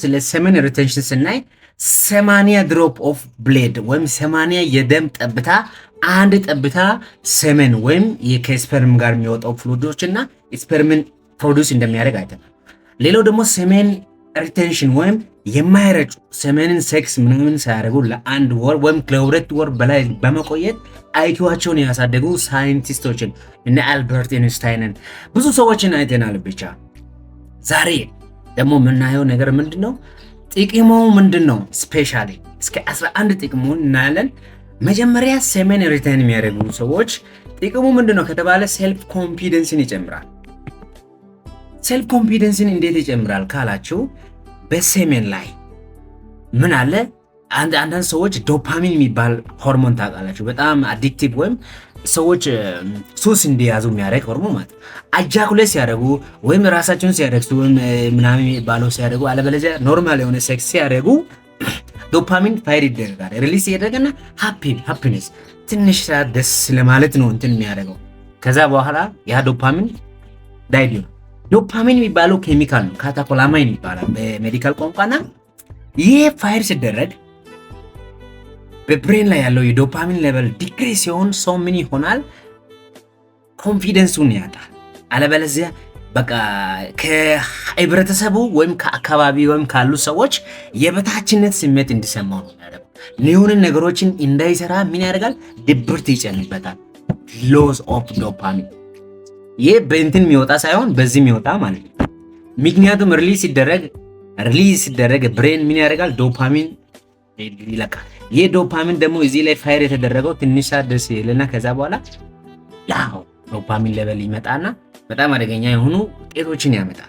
ስለ semen retention ስናይ 80 drop of blood ወይም 80 የደም ጠብታ፣ አንድ ጠብታ semen ወይም ከ sperm ጋር የሚወጣው fluid ኦች እና sperm ን produce እንደሚያደርግ አይተናል። ሌላው ደግሞ semen retention ወይም የማይረጩ semen ን sex ምናምን ሳያደርጉ ለአንድ ወር ወይም ለ2 ወር በላይ በመቆየት IQ ዋቸውን ያሳደጉ ሳይንቲስቶችን እነ አልበርት ኢንስታይንን ብዙ ሰዎችን አይተናል። ብቻ ዛሬ ደግሞ የምናየው ነገር ምንድን ነው? ጥቅሙ ምንድን ነው? Specially እስከ 11 ጥቅሙን እናያለን። መጀመሪያ semen retain የሚያደርጉ ሰዎች ጥቅሙ ምንድን ነው ከተባለ self confidence ን ይጨምራል። Self confidence ን እንዴት ይጨምራል ካላችሁ በ semen ላይ ምን አለ? አንዳንድ ሰዎች ዶፓሚን የሚባል ሆርሞን ታውቃላችሁ። በጣም addictive ወይም ሰዎች ሱስ እንዲያዙ የሚያደርግ ሆርሞን ማለት ejaculate ሲያደርጉ ወይም ራሳቸውን ሲያደክሱ ወይም ምናምን የሚባለው ሲያደርጉ፣ አለበለዚያ normal የሆነ sex ሲያደርጉ dopamine fire ይደረጋል። Release ይደረግና happiness ትንሽ ሰዓት ደስ ለማለት ነው እንትን የሚያደርገው። ከዛ በኋላ ያ dopamine died ነው። ዶፓሚን የሚባለው ኬሚካል ነው። Catecholamine ይባላል በ medical ቋንቋና ይህ fire ሲደረግ በ brain ላይ ያለው የ dopamine level decrease ሲሆን ሰው ምን ይሆናል? Confidence ኡን ያጣል። አለበለዚያ በቃ ከህብረተሰቡ ወይም ከአካባቢ ወይም ካሉ ሰዎች የበታችነት ስሜት እንዲሰማው ነው የሚያደርገው። የሆነ ነገሮችን እንዳይሰራ ምን ያደርጋል? ድብርት ይጨንበታል። Loss of dopamine፣ ይህ በእንትን የሚወጣ ሳይሆን በዚህ የሚወጣ ማለት ነው። ምክንያቱም release ሲደረግ brain ምን ያደርጋል? ዶፓሚን ይለቃል። ይህ ዶፓሚን ደግሞ እዚህ ላይ fire የተደረገው ትንሽ ሰዓት ደስ ይልና ከዛ በኋላ ያው dopamine level ይመጣና በጣም አደገኛ የሆኑ ውጤቶችን ያመጣል።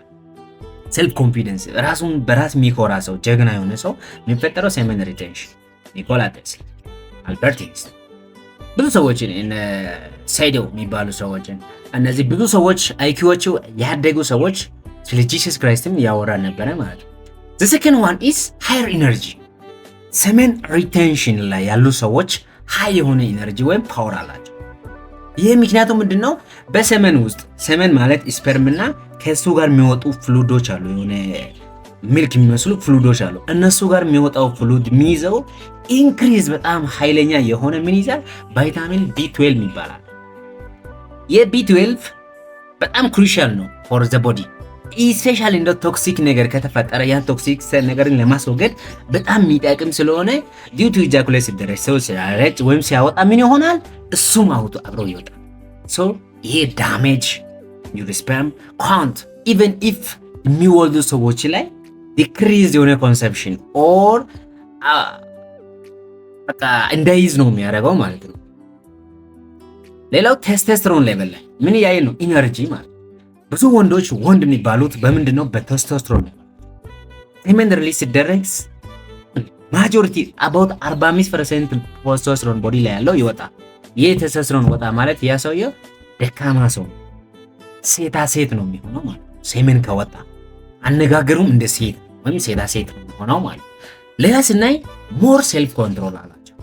Self confidence፣ ራሱን በራስ የሚኮራ ሰው፣ ጀግና የሆነ ሰው የሚፈጠረው semen retention፣ ኒኮላ ቴስላ፣ አልበርት ኢንስታይን፣ ብዙ ሰዎችን፣ ሳይደው የሚባሉ ሰዎችን፣ እነዚህ ብዙ ሰዎች IQ ዎቹ ያደጉ ሰዎች፣ ስለ Jesus Christ ም ያወራ ነበረ ማለት ነው። The second one is higher energy። Semen retention ላይ ያሉ ሰዎች high የሆነ energy ወይም power አላቸው። ይህ ምክንያቱ ምንድን ነው? በ semen ውስጥ፣ semen ማለት sperm ና ከእሱ ጋር የሚወጡ fluid ኦች አሉ፣ የሆነ milk የሚመስሉ fluid ኦች አሉ። እነሱ ጋር የሚወጣው fluid የሚይዘው increase በጣም ኃይለኛ የሆነ ምን ይዛል? Vitamin B12 ይባላል። የ B12 በጣም crucial ነው for the body፣ especially እንደ toxic ነገር ከተፈጠረ ያን toxic ነገርን ለማስወገድ በጣም የሚጠቅም ስለሆነ due to ejaculate ሲደረግ ሰው ሲያረጭ ወይም ሲያወጣ ምን ይሆናል? እሱም አውቶ አብረው ይወጣል። So ይሄ damage your sperm count፣ even if የሚወልዱ ሰዎች ላይ decrease የሆነ conception or በቃ እንዳይዝ ነው የሚያደርገው ማለት ነው። ሌላው testosterone level ላይ ምን እያየን ነው? Energy ማለት ብዙ ወንዶች ወንድ የሚባሉት በምንድን ነው? በ testosterone። Semen release ሲደረግ majority about 45% testosterone body ላይ ያለው ይወጣል። ይህ ቴስቶስትሮን ወጣ ማለት ያ ሰውየው ደካማ ሰው፣ ሴታ ሴት ነው የሚሆነው ማለት ነው። Semen ከወጣ አነጋገሩም እንደ ሴት ወይም ሴታ ሴት ነው የሚሆነው ማለት ነው። ሌላ ስናይ more self control አላቸው።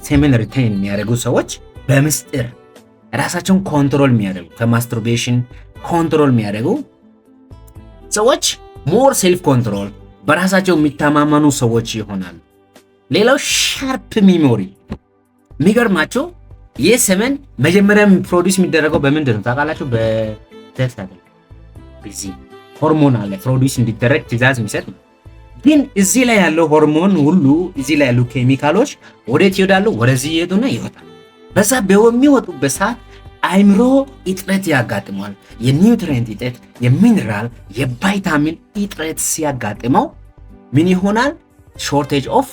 Semen retain የሚያደርጉ ሰዎች በምስጢር ራሳቸውን control የሚያደርጉ፣ ከ masturbation control የሚያደርጉ ሰዎች more self control፣ በራሳቸው የሚተማመኑ ሰዎች ይሆናሉ። ሌላው sharp memory። የሚገርማችሁ ይህ semen መጀመሪያ produce የሚደረገው በምንድን ነው ታውቃላችሁ? በ testis አይደለም። በዚህ ሆርሞን አለ produce እንዲደረግ ትእዛዝ የሚሰጥ ነው። ግን እዚህ ላይ ያለው ሆርሞን ሁሉ፣ እዚህ ላይ ያሉ ኬሚካሎች ወዴት ይሄዳሉ? ወደዚህ ይሄዱና ይወጣል። በዛ በሚወጡበት ሰዓት አይምሮ እጥረት ያጋጥመዋል። የ nutrient እጥረት፣ የሚኒራል፣ የቫይታሚን እጥረት ሲያጋጥመው ምን ይሆናል? Shortage of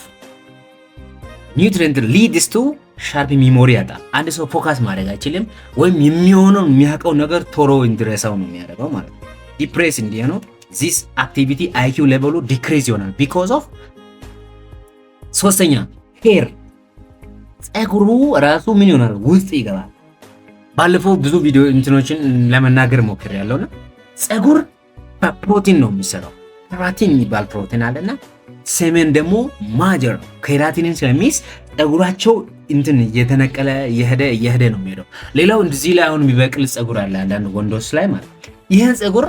nutrient leads to sharp memory ያጣል። አንድ ሰው focus ማድረግ አይችልም፣ ወይም የሚሆነውን የሚያውቀው ነገር ቶሎ እንዲረሳው ነው የሚያደርገው ማለት ነው። Depress እንዲሆነው this activity IQ level ኡ decrease ይሆናል because of። ሶስተኛ hair፣ ፀጉሩ ራሱ ምን ይሆናል? ውስጥ ይገባል። ባለፈው ብዙ ቪዲዮ እንትኖችን ለመናገር ሞክሬያለሁና ፀጉር በፕሮቲን ነው የሚሰራው። Keratin የሚባል ፕሮቲን አለና semen ደግሞ major keratin ን ስለሚይዝ ፀጉራቸው እንትን እየተነቀለ እየሄደ እየሄደ ነው የሚሄደው። ሌላው እዚህ ላይ አሁን የሚበቅል ፀጉር አለ አንዳንድ ወንዶች ላይ ማለት ይህን ፀጉር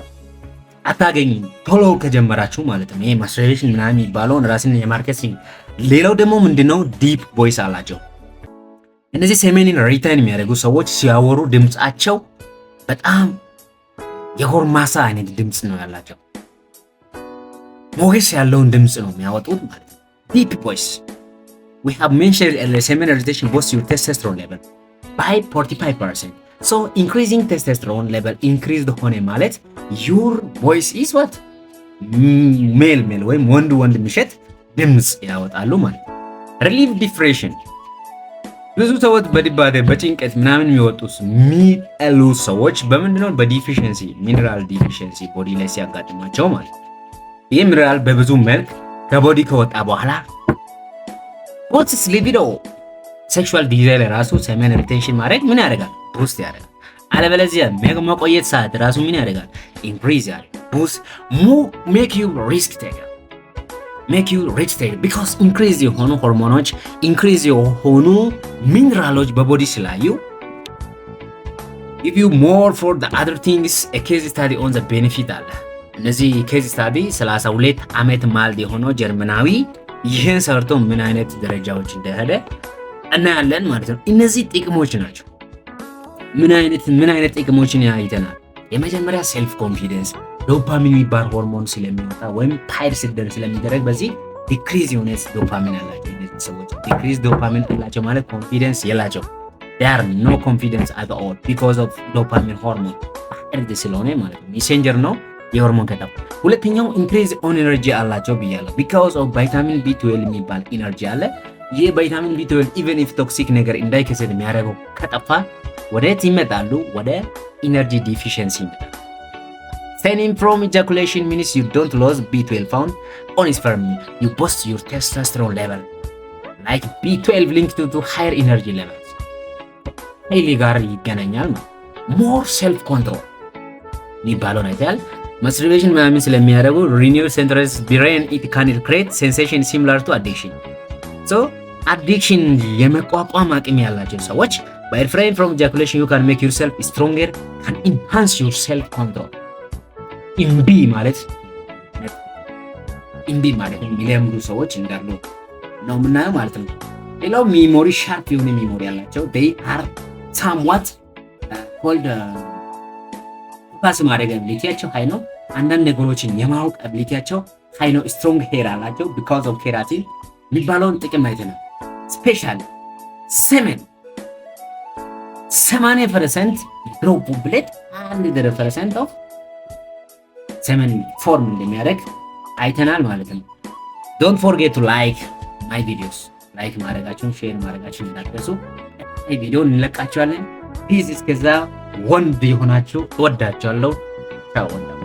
አታገኙም ቶሎ ከጀመራችሁ ማለት ነው። ይሄ masturbation ምናምን የሚባለውን ራስን የማርካት። ሌላው ደግሞ ምንድነው? Deep voice አላቸው። እነዚህ semen ን retain የሚያደርጉ ሰዎች ሲያወሩ ድምፃቸው በጣም የጎርማሳ አይነት ድምፅ ነው ያላቸው። ሞገስ ያለውን ድምፅ ነው የሚያወጡት ማለት ነው። Deep voice. We have mentioned earlier, semen retention boosts your testosterone level by 45%. So increasing testosterone level increased ሆነ ማለት your voice is what? Male male ወይም ወንድ ወንድ የሚሸት ድምፅ ያወጣሉ ማለት ነው። Relieve depression. ብዙ ሰዎች በድባቴ፣ በጭንቀት ምናምን የሚወጡት፣ የሚጠሉ ሰዎች በምንድነው? በ deficiency፣ mineral deficiency body ላይ ሲያጋጥማቸው ማለት ነው። ይህ ሚነራል በብዙ መልክ ከ body ከወጣ በኋላ boosts libido, sexual desire። ራሱ semen retention ማድረግ ምን ያደርጋል? Boost ያደርጋል። አለበለዚያ መቆየት ሰዓት ራሱ ምን ያደርጋል? Increase ያደርጋል። Boost, make you risk taker, make you risk taker because increase የሆኑ ሆርሞኖች፣ increase የሆኑ ሚነራሎች በ body ስላዩ give you more for the other things. Case study on the benefit አለ። እነዚህ case study 32 ዓመት male የሆነው ጀርመናዊ ይህን ሰርቶ ምን አይነት ደረጃዎች እንደሄደ እናያለን ማለት ነው። እነዚህ ጥቅሞች ናቸው። ምን አይነት ጥቅሞችን አይተናል? የመጀመሪያ self confidence፣ dopamine የሚባል ሆርሞን ስለሚወጣ ወይም ፓይር ስደር ስለሚደረግ በዚህ decrease የሆነ ዶፓሚን አላቸው። እነዚህ ሰዎች decrease dopamine አላቸው ማለት confidence የላቸው። They no confidence at all because of dopamine hormone ፓይርድ ስለሆነ ማለት ነው። Messenger ነው የሆርሞን ከጠፋ። ሁለተኛው increase on energy አላቸው ብያለሁ። Because of vitamin B12 የሚባል energy አለ። ይህ vitamin B12 even if toxic ነገር እንዳይከሰት የሚያደርገው ከጠፋ ወደየት ይመጣሉ? ወደ energy deficiency ይመጣሉ። Abstaining from ejaculation means you don't lose B12 found on sperm. You boost your testosterone level. Like B12 linked to higher energy levels. ኃይሌ ጋር ይገናኛል ማለት more self control የሚባለውን አይተያል። Masturbation ምናምን ስለሚያደርጉ renew centers brain, it can create sensation similar to addiction. So addiction የመቋቋም አቅም ያላቸው ሰዎች by refraining from ejaculation, you can make yourself stronger, can enhance your self control. እምቢ ማለት የሚለምዱ ሰዎች እንዳሉ ነው የምናየው ማለት ነው። ሌላው memory፣ sharp የሆነ memory ያላቸው፣ they are somewhat called focus ማድረግ ability ያቸው high ነው። አንዳንድ ነገሮችን የማወቅ ability ያቸው high ነው። Strong hair አላቸው because of keratin የሚባለውን ጥቅም አይተናል። Special semen 80% drop blood 1% of semen form እንደሚያደርግ አይተናል ማለት ነው። Don't forget to like my videos. Like ማድረጋችሁን፣ share ማድረጋችሁን እንዳትረሱ። ቀጣይ ቪዲዮ እንለቃችኋለን። Peace። እስከዛ ወንድ የሆናችሁ እወዳችኋለሁ። ቻው ወንዳ።